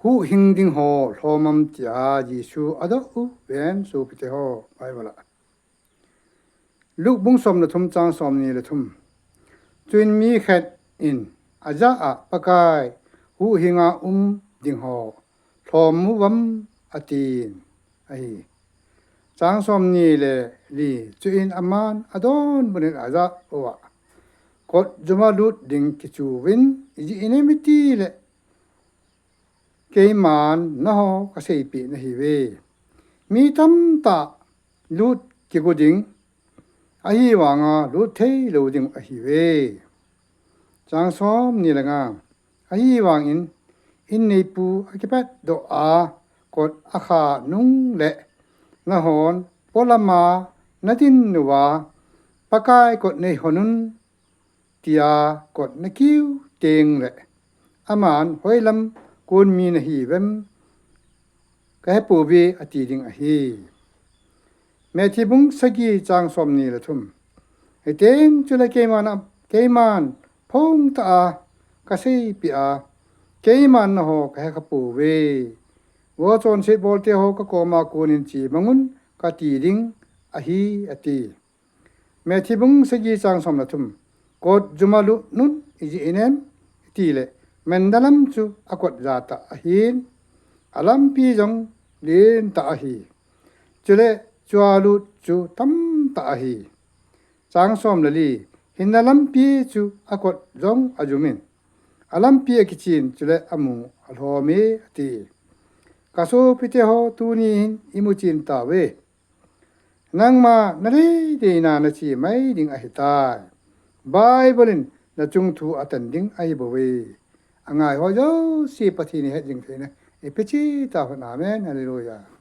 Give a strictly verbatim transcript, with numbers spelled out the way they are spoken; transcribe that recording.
huhhing ding ho lhom am tia Jesu adoh uve sopite ho, Bible a. Luke bung som le thum chang som ni le thum. Chuin mi khat in ajah a, Pakai, huhhing a um ding ho lhom uvam, atin ahi. Chang som ni le li. Chuin aman adonbut in ajah uva, Kot jum a lut ding kichu uvin, ijeh inem itile keiman naho kaseipeh nahiuve. Mi tamtah lut kigo ding, ahivanga lut theilou ding ahiuve. Chang som ni le nga. Ahivangin, in neipu akipatdoh a kot akha nung le, nahon polam a nadin uva, Pakai, kot neihon un, tia kot nakiu teng le, aman, hoilam kon mi nahiuvem, kahepouve, ati ding ahi. Matthew bung sagi chang som ni le thum. Hiteng chule keiman, keiman phongtah a kaseipeh a, keiman naho kahekha pouve. Vo chonset bolte ho, kakoma konin che mangun, kati ding ahi, ati. Matthew bung sagi chang som le thum. Kot jum a lut un ijeh inem itile, manna lam chu akot ja tah ahin, alampi jong lentah ahi. Chule chua lut chu tamtah ahi. Chang som le li. Hinna lampi chu akot jong ajumin, alampi akichen, chule amu alhome, ati. Kasopite ho, tuni hin imuchen tauve. Nangma nadeideina nache mai ding ahitai. Bible in nachung thu atan ding ahibouve. Angai ho jouse Pathen in het jing theina eipe cheh tahen. Amen. Hallelujah.